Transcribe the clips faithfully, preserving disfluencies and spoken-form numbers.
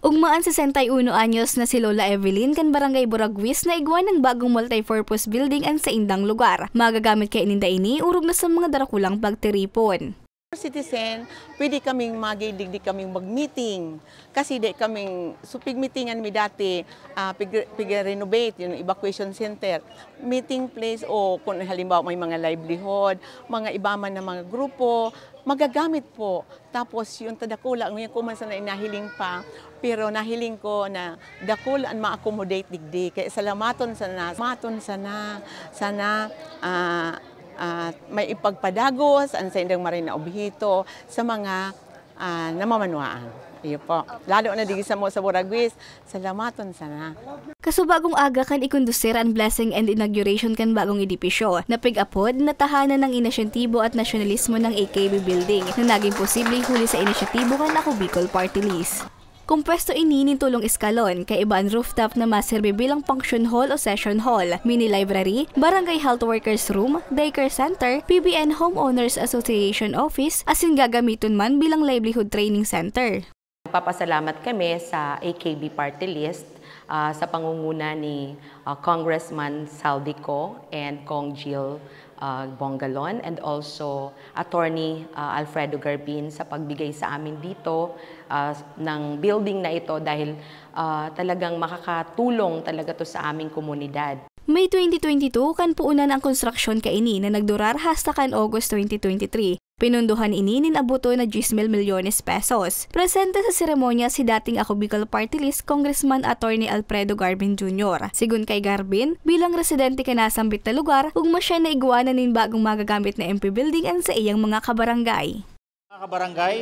Ugma an sesenta y uno anyos na si Lola Evelyn kan Barangay Buraguis na igwa nin bagong multipurpose building an saindang lugar. Magagamit kaya ninda ini orog na sa mga darakulang pagtiripon. Citizen, pwede kaming magi-, digdi kaming mag-meeting. Kasi di kaming, so pigmitingan mi dati, ah, pig-, pig-renovate, yung evacuation center, meeting place, o kung halimbawa may mga livelihood, mga iba man na mga grupo, magagamit po. Tapos yung tadakula, ngayon ko man sana inahiling pa, pero nahiling ko na dakul an ma-accommodate digdi. Kaya salamaton sana, salamaton sana, sana, ah, ah, may ipagpadagos an saindang maray na obheto sa mga, ah, namamanwaan. Iyo po. Lalo na digdi sa mo sa Buraguis, salamaton sana. Kasubagong aga kan ikondusir an blessing and inauguration kan bagong edipisyo, na pig-apod na Tahanan ng Inisyatibo at Nasyonalismo ng A K B Building, na naging posible huli sa inisyatibo kan Ako Bicol Party List. Kompwesto ini nin tulong eskalon, kaiba an rooftop na maserbi bilang function hall o session hall, mini library, barangay health workers room, daycare center, P B N Homeowners Association office, asin gagamiton man bilang livelihood training center. Nagpapasalamat kami sa A K B Party List, ah, sa pangunguna ni, ah, Congressman Saldico and Cong Jill, ah, Bongalon, and also Attorney, ah, Alfredo Garbin sa pagbigay sa amin dito, ah, ng building na ito dahil, ah, talagang makakatulong talaga 'to sa aming komunidad. May twenty twenty-two kan puunan ang konstruksyon kaini na nagdurar hasta kan August twenty twenty-three. Pinundohan ini nin aboton na diyes mil milyones pesos. Presente sa seremonya si dating Ako Bicol Party List Congressman Attorney Alfredo Garbin Junior. Sigon kay Garbin, bilang residente kan nasambit na lugar, ugma siya na igwa na nin bagong magagamit na M P building an saiyang mga kabarangay. Mga kabarangay,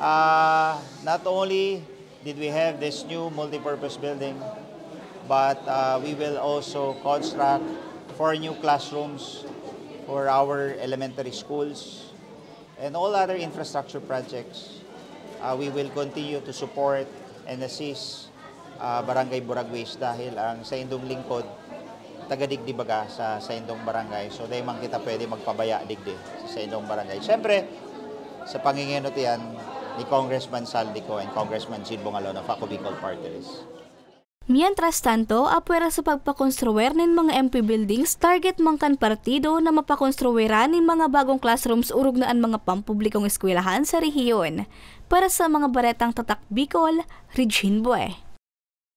ah, not only did we have this new multipurpose building, but, ah, we will also construct four new classrooms for our elementary schools and all other infrastructure projects. Ah, we will continue to support and assist, ah, Barangay Buraguis dahil ang saindong lingkod taga digdi baga sa saindong barangay. So, dai man kita pwede magpabaya digdi sa saindong barangay. Siyempre, sa pangingenot iyan ni Congressman Saldico and Congressman Jill Bongalon of Ako Bicol Party List. Mientras tanto, apwera sa pagpakonstruir nin mga M P buildings, target man kan partido na mapakonstruiran nin mga bagong classrooms orog na an mga pampublikong eskwelahan sa rehiyon. Para sa mga baretang Tatak Bicol, Regine Bue.